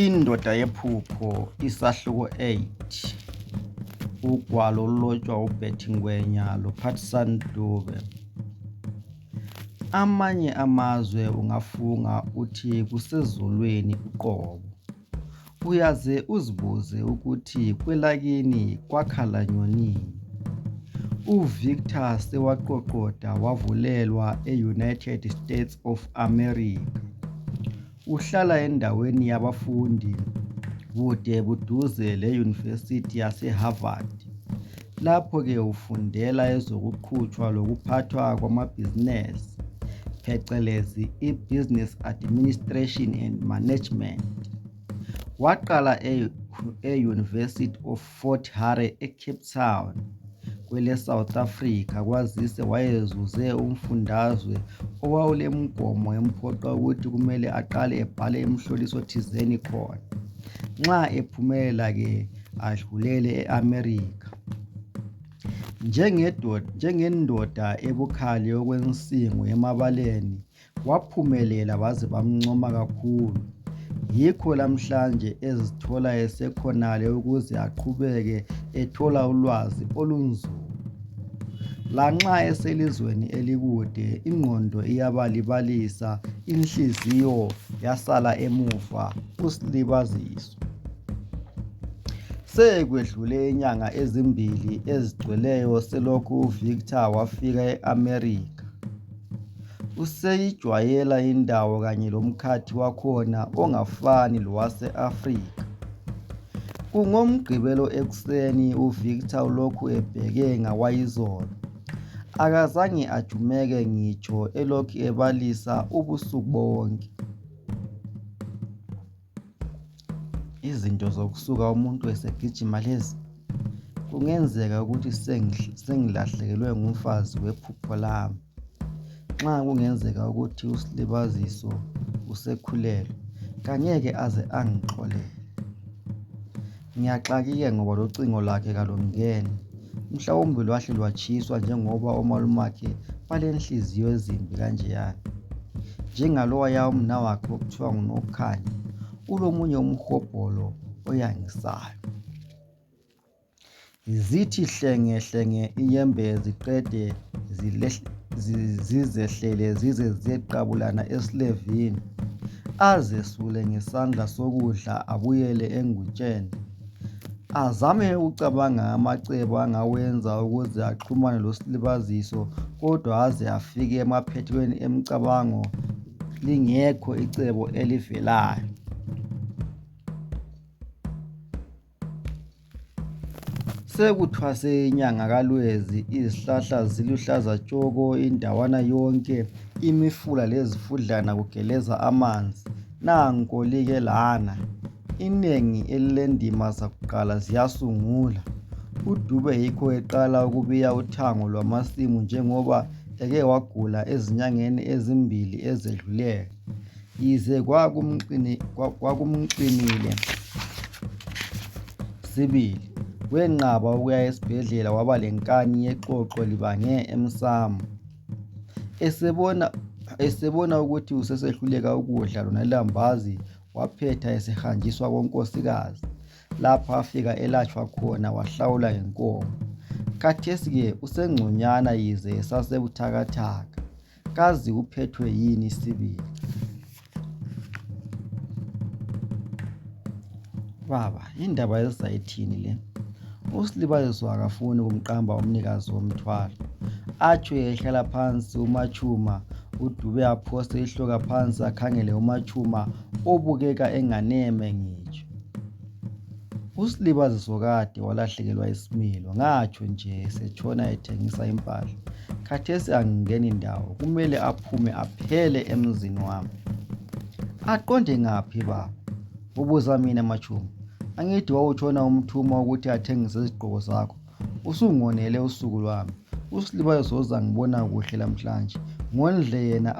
Indoda yephupho isahluko 8 ugwalo olulotshwa uBetty Ngwenya loPatson Dube. Amanye amazwe ungafunga uthi kusezulwini uqobo, uyaze uzibuze ukuthi kwelakini kwakhala nyonini. uVictor sewaqoqoda wavulelwa e-United States of America. Uhlala endaweni yabafundi bude buduze le-University yase-Harvard. Lapho-ke ufundela ezokuqhutshwa lokuphathwa kwamabhizinesi, phecelezi i-Business Administration and Management. Waqala e-University of Fort Hare eCape Town kwele South Africa kwazise wayezuze umfundazwe owawulemgomo emphoqa ukuthi kumele aqale ebhale emhloliso thizeni khona. Nxa ephumelela-ke adlulele e-America. Njengendoda ebukhali okwensingo emabaleni, waphumelela baze bamncoma kakhulu. Yikho lamhlanje ezithola esekhonale ukuze aqhubeke ethola ulwazi olunzulu. Lanxa eselizweni elikude, ingqondo iyabalibalisa, inhliziyo yasala emuva uSilibaziso. Sekwedlule inyanga ezimbili ezigcweleyo selokhu uVictor wafika e-America. Useyijwayela indawo kanye lomkhathi wakhona ongafani lowase-Afrika. KungoMgqibelo ekuseni uVictor ulokhu ebheke ngawayizolo. Akazange ajumeke ngitsho elokhu ebalisa ubusuku bonke. Izinto zokusuka umuntu esegijima lezi, kungenzeka ukuthi sengilahlekelwe ngumfazi wephupho lami. Nxa kungenzeka ukuthi uSilibaziso usekhulelwe, kangeke aze angixolele. Ngiyaxakeka ngoba locingo lwakhe kalungeni. Mhlawumbe lwahle lwatshiswa njengoba omalumakhe balenhliziyo ezimbi kanjeyana. Njengaloya umnawakhe okuthiwa nguNokhanya, ulomunye umhobholo oyangisayo. Zithi hlenge inyembezi ziqede zizehlele zize zeqabulana esilevini, azesule ngesandla sokudla abuyele engutsheni. Azame ukucabanga amacebo angawenza ukuze axhumane loSilibaziso, kodwa aze afike emaphethelweni emicabango lingekho icebo elivelayo. Sekuthwase inyanga kaLwezi, izihlahla ziluhlaza tshoko indawana yonke, imifula lezifudlana kugeleza amanzi. Nanko-ke lana iningi elilendima zakuqala ziyasungula. uDube yikho eqala ukubiya uthango lwamasimu njengoba eke wagula ezinyangeni ezimbili ezedluleyo. Yize kwakumqinile sibili, wenqaba ukuya esibhedlela waba lenkani yeqoqo libange emsamo. Esebona ukuthi usesehluleka ukudla lona ilambazi, waphetha esehanjiswa konkosikazi. Lapho afika elatshwa khona wahlawula ngenkomo. Khathesi-ke usengconywana yize esasebuthakathaka. Kazi uphethwe yini sibili? Baba, indaba ezayithini le? uSilibaziso akafuni ukumqamba umnikazi womthwalo. Atsho ehlala phansi uMachuma, uDube aphose ihloka phansi akhangele uMachuma obukeka enganeme ngitsho. uSilibaziso kade walahlekelwa isimilo, ngatsho nje esetshona ethengisa impahla. Khathesi angingeni ndawo, kumele aphume aphele emzini wami. Aqonde ngaphi baba? Ubuza mina Machuma. Angithi wawutshona umthuma ukuthi athengise izigqoko zakho. Usungonele usuku lwami. uSilibaziso uzangibona kuhle lamhlanje. Ngondle yena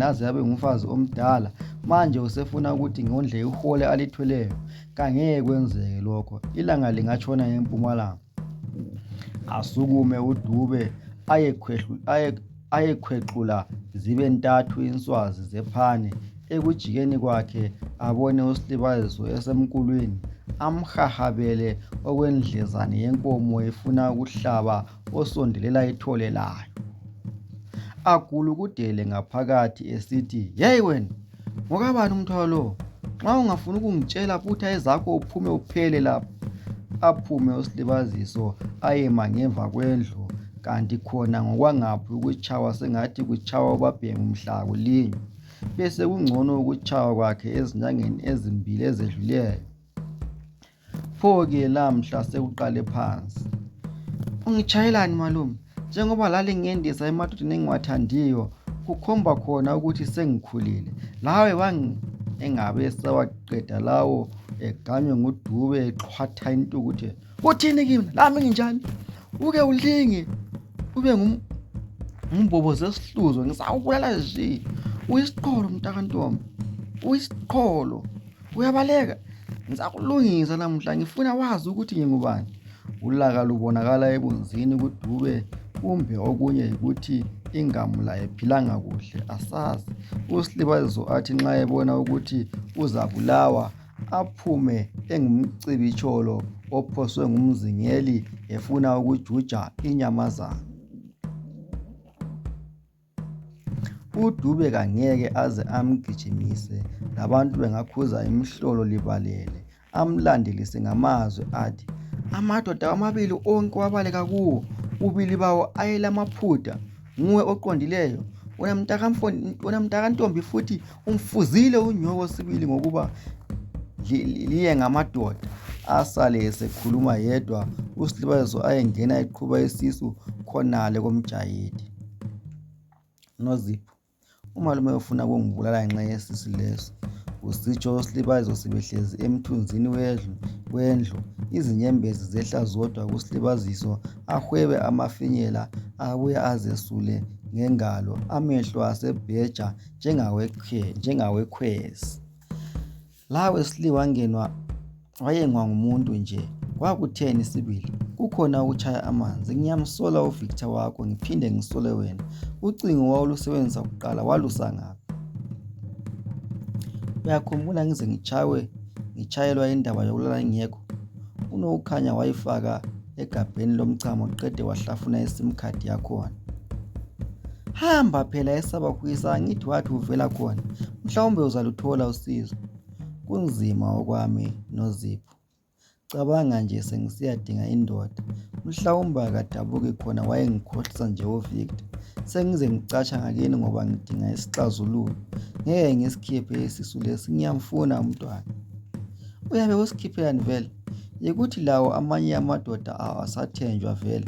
aze abe ngumfazi omdala. Manje usefuna ukuthi ngondle ihole alithweleyo. Kangeke kwenzeke lokho. Ilanga lingatshona empumalanga. Asukume uDube ayekhwehlula zibe ntathu inswazi zephane Ekujikeni kwakhe abone uSilibaziso esemkulwini, amhahabele okwendlezane yenkomo efuna ukuhlaba osondelela ithole layo. Agulukudele ngaphakathi esithi, "Yeyi wena, ngokabani umthwalo lo? Nxa ungafuni ukungitshela phutha ezakho uphume uphele lapha." Aphume uSilibaziso ayema ngemva kwendlu, kanti khona ngokwangaphi ukutshaywa sengathi kutshaywa ubabhemi mhla kulinywa. Bese kungcono ukutshaywa kwakhe ezinyangeni ezimbili ezedluleyo. Pho-ke lamhla sekuqale phansi. "Ungitshayelani malume? Njengoba lali ngendisa emadodeni engiwathandiyo, kukhomba khona ukuthi sengikhulile. Lawe engabe sewaqeda lawo eganywe nguDube exhwatha intukuthe. Uthini kimi? Lami nginjani? Uke ulinge ube ngumbobozi esihluzo, ngisawubulala nje. Uyisiqholo mntakantombi, uyisiqholo. Uyabaleka? Ngizakulungisa namhla, ngifuna wazi ukuthi ngingubani." Ulaka lubonakala ebunzini kuDube, kumbe okunye yikuthi ingamula ephilanga kuhle, asazi. uSilibaziso athi nxa ebona ukuthi uzabulawa aphume engumcibitsholo ophoswe ngumzingeli efuna ukujuja inyamazana. uDube kangeke aze amgijimise, labantu bengakhuza imihlolo libalele, amlandelise ngamazwi athi, "Amadoda amabili onke wabaleka kuwo, ubili bawo ayelamaphutha. Nguwe oqondileyo, wena mntakantombi, futhi umfuzile unyoko sibili ngokuba liye ngamadoda." Asale esekhuluma yedwa, uSilibaziso ayengena eqhuba isisu khonale komjayidi. "Nozipho, umalume ufuna ukungibulala ngenxa yesisu leso," usitsho uSilibaziso sebehlezi emthunzini wendlu. Izinyembezi zehla zodwa kuSilibaziso, ahwebe amafinyela, abuye azesule ngengalo, amehlo asebheja njengawekhwezi. "Lawe Sli, wayengwa ngumuntu nje. Kwakutheni sibili? Kukhona ukutshaya amanzi. Ngiyamsola uVictor wakho, ngiphinde ngisole wena. Ucingo wawulusebenzisa kuqala walusa ngaphi? Uyakhumbula ngize ngitshayelwa indaba yokulala ngekho? UNokukhanya wayifaka egabheni lomchamo qede wahlafuna iSIM card yakhona. Hamba phela esaba kuyisa, angithi wathi uvela khona. Mhlawumbe uzaluthola usizo." "Kunzima okwami Nozipho. Cabanga nje sengisiyadinga indoda. Mhlawumbe akadabuki khona wayengikhohlisa nje uVictor. Sengize ngicatsha ngakini ngoba ngidinga isixazululo. Ngeke ngisikhiphe isisu lesi, ngiyamfuna umntwana." "Uyabe usikhiphelani vele? Yikuthi lawo amanye amadoda awasathenjwa vele.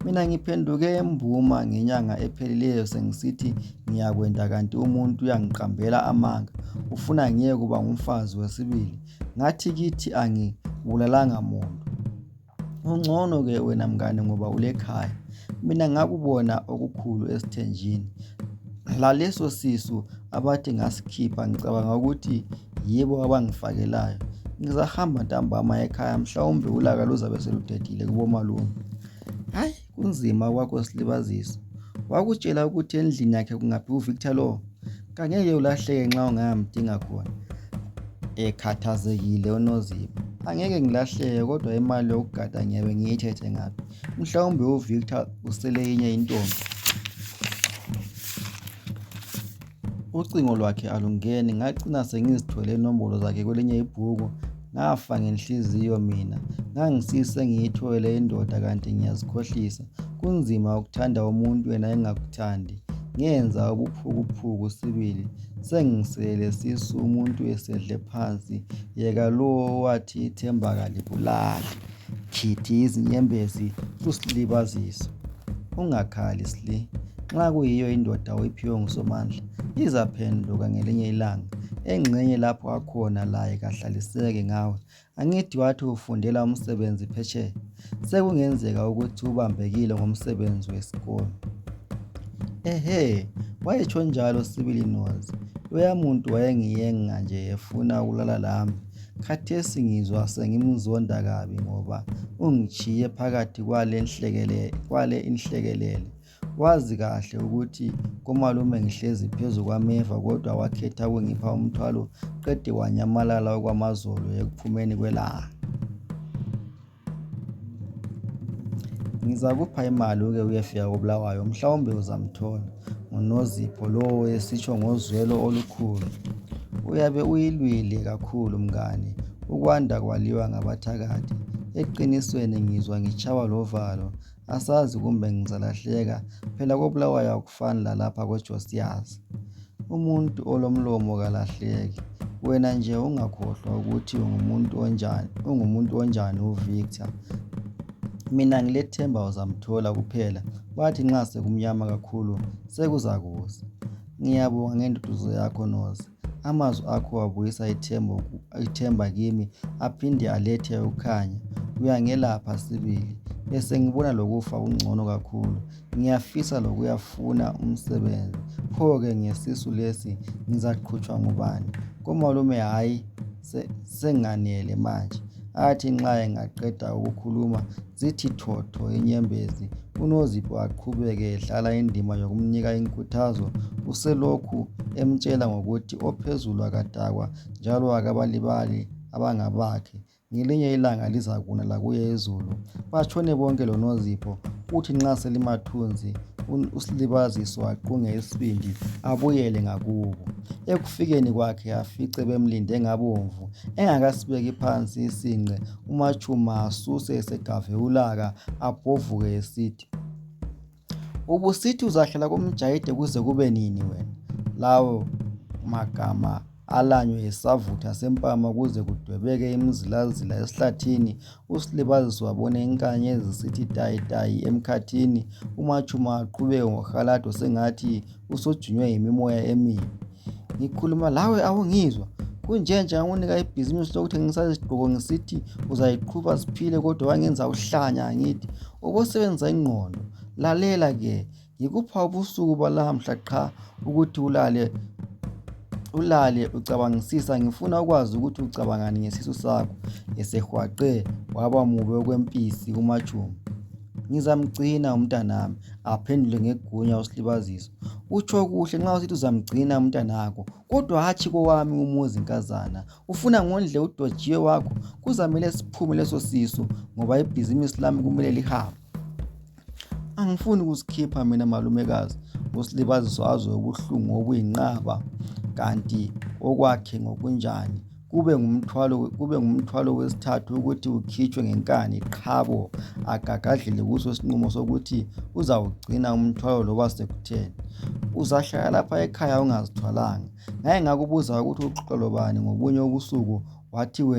Mina ngiphenduke embuma ngenyanga ephelileyo sengisithi ngiyakwenda, kanti umuntu uyangiqambela amanga, ufuna ngiyeke kuba ngumfazi wesibili. Ngathi kithi angibulalanga muntu. Ungcono-ke wena mngane ngoba ulekhaya. Mina ngakubona okukhulu esithenjini. Laleso sisu abathi ngasikhipha ngicabanga ukuthi yibo abangifakelayo. Ngizahamba ntambama ekhaya, mhlawumbe ulaka luzabe seludedile kubomalume." "Hayi, kunzima kwakho Silibaziso. Wakutshela ukuthi endlini yakhe kungaphi uVictor lo? Kangeke ulahleke nxa ungayamdinga khona." Ekhathazekile uNozipho. "Angeke ngilahleke, kodwa imali yokugada ngiyabe ngiyithethe ngaphi? Mhlawumbe uVictor usele enye intombi. Ucingo lwakhe alungeni. Ngacina sengizithole inombolo zakhe kwelinye ibhuku. Ngafa ngenhliziyo mina. Ngangisengiyithole indoda kanti ngiyazikhohlisa. Kunzima ukuthanda umuntu wena engakuthandi. Ngenza ubuphukuphuku sibili. Sengisele sisu umuntu esedle phansi. Yeka lo wathi ithemba kalibulali. Khithi izinyembezi kuSilibaziso. Ungakhali Sli. Nxa kuyiyo indoda oyiphiwe nguSomandla, izaphenduka ngelinye ilanga. Engxenye lapho akhona laye kahlaliseke ngawe. Angithi wathi ufundela umsebenzi phetsheya. Sekungenzeka ukuthi ubambekile ngomsebenzi wesikolo." "Ehe, wayetsho njalo sibili Nozi. Loya muntu wayengiyenga nje efuna ukulala lami. Khathesi ngizwa sengimzonda kabi ngoba ungitshiye phakathi kwale inhlekelele. Wazi kahle ukuthi kumalume ngihlezi phezu kwameva kodwa wakhetha ukungipha umthwalo qede wanyamalala okwamazolo ekuphumeni kwelanga. Ngizakupha imali-ke uyefika koBulawayo, mhlawumbe uzamthola nguNozipho lowo esitsho ngozwelo olukhulu. Uyabe uyilwile kakhulu mngani, ukwanda kwaliwa ngabathakathi. Eqinisweni ngizwa ngitshaywa lovalo, asazi kumbe ngizalahleka, phela koBulawayo akufani lalapha koJosias. Umuntu olomlomo kalahleki. Wena nje ungakhohlwa ukuthi ungumuntu onjani uVictor. Mina ngilethemba uzamthola kuphela, bathi nxa sekumnyama kakhulu sekuzakusa. Ngiyabonga ngenduduzo yakho Nozi. Amazwi akho wabuyisa ithemba kimi, aphinde alethe ukukhanya. Uyangelapha sibili. Bese ngibona lokufa kungcono kakhulu. Ngiyafisa lokuyafuna umsebenzi. Pho-ke ngesisu lesi ngizaqhutshwa ngubani? Komalume hhayi, senganele manje. Athi nxa engaqeda ukukhuluma zithi thotho inyembezi. UNozipho aqhubeke edlala indima yokumnika inkuthazo, uselokhu emtshela ngokuthi ophezulu akadakwa njalo akabalibali abangabakhe. Ngelinye ilanga lizakuna lakuye izulu. Batshone bonke loNozipho, uthi nxa selimathunzi uSilibaziso aqunge isibindi abuyele ngakubo. Ekufikeni kwakhe afice bemlinde ngabomvu, engakasibeki phansi isinqe. uMachuma asuse esegave ulaka, abhovuke esithi, "Ubusithi uzahlala koMjayide kuze kube nini wena?" Lawo magama alanywe yisavutha sempama kuze kudwebeke imizilazila esihlathini. uSilibaziso wabona inkanyezi zisithi tayi emkhathini. uMachuma aqhubeke ngohalado sengathi usujunywe yimimoya emibi. "Ngikhuluma lawe awungizwa? Kunjenje ngangunika ibhizinisi lokuthengisa izigqoko ngisithi uzayiqhuba siphile kodwa wangenza uhlanya ngithi ubosebenzisa ingqondo. Lalela-ke, ngikupha ubusuku balamhla qha ukuthi ulale ucabangisisa. Ngifuna ukwazi ukuthi ucabangani ngesisu sakho." Esehwaqe waba mubi okwempisi uMachuma. "Ngizamgcina umntanami," aphendule ngegunya uSilibaziso. "Utsho kuhle nxa usithi uzamgcina umntanakho, kodwa hatshi kowami umuzi nkazana. Ufuna ngondle uDojiwe wakho? Kuzamele siphume leso sisu ngoba ibhizinisi lami kumele lihambe." "Angifuni ukusikhipha mina malumekazi." uSilibaziso azwe ubuhlungu obuyinqaba. Kanti okwakhe ngokunjani? Kube ngumthwalo wesithathu ukuthi ukhitshwe ngenkani qhabo, agagadlele kuso isinqumo sokuthi uzawugcina umthwalo loba sekutheni. "Uzahlala lapha ekhaya ungazithwalanga. Ngake ngakubuza ukuthi uxoxa lobani ngobunye ubusuku wathini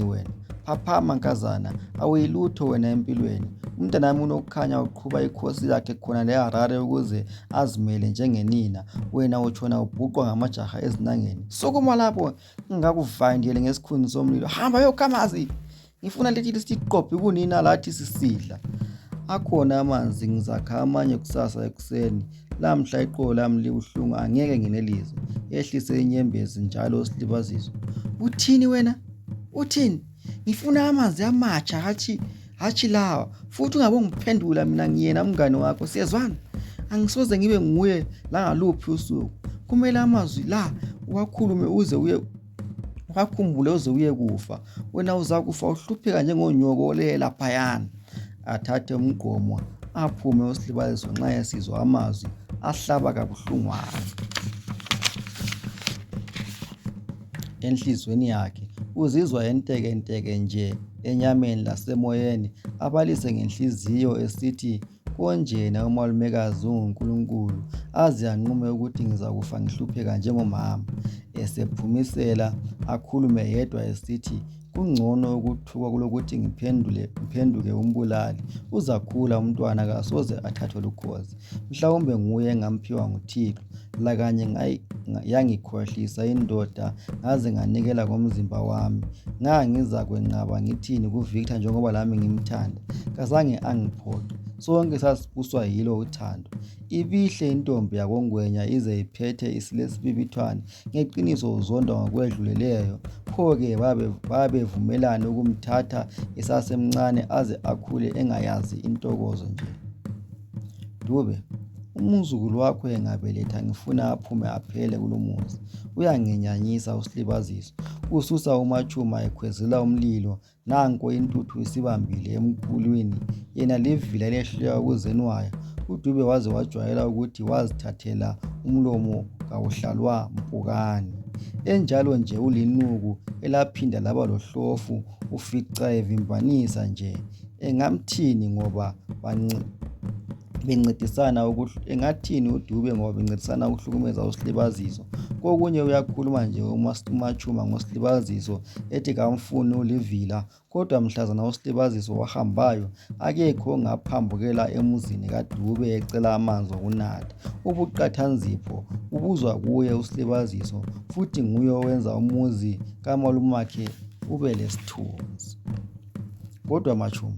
wena? Phaphama nkazana, awuyilutho wena empilweni. Umntanami unokukhanya uqhuba ikhosi yakhe khona leHarare ukuze azimele njengenina. Wena utshona ubhuqwa ngamajaha ezinangeni. Sukuma lapho ngingakuvandele ngesikhuni somlilo. Hamba yokhamazi. Ngifuna lithi lisiqophi kunina lathi sisidla. Akhona amanzi, ngizakha amanye kusasa ekuseni. Lamhla iqolo lami libuhlungu, angeke nginelise." Ehlise inyembezi njalo uSilibaziso. "Uthini wena? Uthini? Ngifuna amanzi amatsha hatshi lawa. Futhi ungabongiphendula, mina ngiyena mngane wakho. Siyezwana? Angisoze ngibe nguye langaluphi usuku. Kumele amazwi la wakhumbule uze uye kufa. Wena uzakufa uhlupheka njengonyoko olele laphayana." Athathe umgqomo aphume uSilibaziso nxa esizwa amazwi ahlaba kabuhlungwana enhlizweni yakhe. Uzizwa enteke nje enyameni lasemoyeni, abalise ngenhliziyo esithi konjena umalumekazi unguNkulunkulu aze anqume ukuthi ngizakufa ngihlupheka njengomama. Esephumisela akhulume yedwa esithi kungcono ukuthuka kulokuthi ngiphenduke umbulali. Uzakhula umntwana, kasoze athathwe lukhozi. Mhlawumbe nguye engamphiwa nguThixo. Lakanye yangikhohlisa indoda ngaze nganikela ngomzimba wami. Ngangizakwenqaba ngithini kuVictor njengoba lami ngimthanda. Kazange angiphoxe. sonke sasibuswa yilo uthando. Ibihle intombi yakoNgwenya ize iphethe isilesibibithwane, ngeqiniso uzonda ngokwedluleleyo. Pho-ke babevumelana ukumthatha esasemncane aze akhule engayazi intokozo nje. Dube, umzukulu wakho engabeletha ngifuna aphume aphele kulomuzi. Uyangenyanyisa uSilibaziso. Ususa uMachuma ekhwezela umlilo. Nanko intuthu isibambile emkulwini, yena livila elehluleka ukuzenwaya. uDube waze wajwayela ukuthi wazithathela umlomo kawuhlalwa mpukane. Enjalo nje ulinuku elaphinda laba lohlofu, ufica evimbanisa nje. Engamthini ngoba engathini uDube ngoba bencedisana ukuhlukumeza uSilibaziso. Kokunye uyakhuluma nje uMachuma ngoSilibaziso ethi kamfuni ulivila, kodwa mhlazana uSilibaziso wahambayo akekho ongaphambukela emuzini kaDube ecela amanzi okunatha. Ubuqathanzipho ubuzwa kuye uSilibaziso, futhi nguye owenza umuzi kamalumakhe ube lesithunzi. Kodwa Machuma,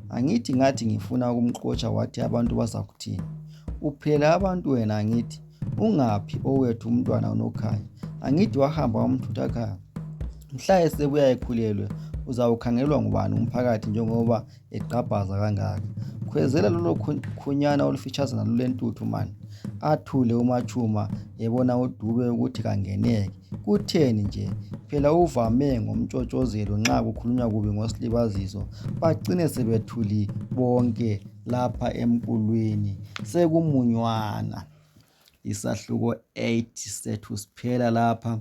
angithi ngathi ngifuna ukumxotsha wathi abantu bazakuthini? Uphela abantu wena angithi. Ungaphi owethu umntwana uNokhaya? Angithi wahamba wamthutha khaya? Mhla esebuya ekhulelwe uzawukhangelwa ngubani umphakathi njengoba egqabhaza kangaka? Khwezela lolo khunyana olufitshazana lulentuthu mani. Athule uMachuma ebona uDube ukuthi kangeneke. Kutheni nje? Phela uvame ngomtshotshozelo nxa kukhulunywa kubi ngoSilibaziso. Bagcine sebethuli bonke lapha emkulwini. Sekumunywana. Isahluko 8 sethu siphela lapha.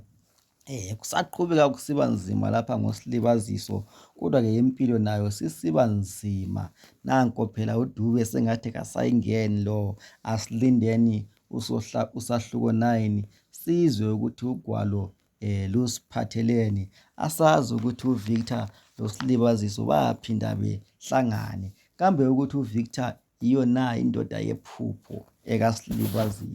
Kusaqhubeka kusiba nzima lapha ngoSilibaziso, kodwa-ke impilo nayo sisiba nzima. Nanko phela uDube sengathi kasayingeni lo. Asilindeni usahluko 9 sizwe ukuthi ugwalo lusiphatheleni. Asazi ukuthi uVictor loSilibaziso baphinda behlangane. Kambe ukuthi uVictor iyo na indoda yephupho ekaSilibaziso.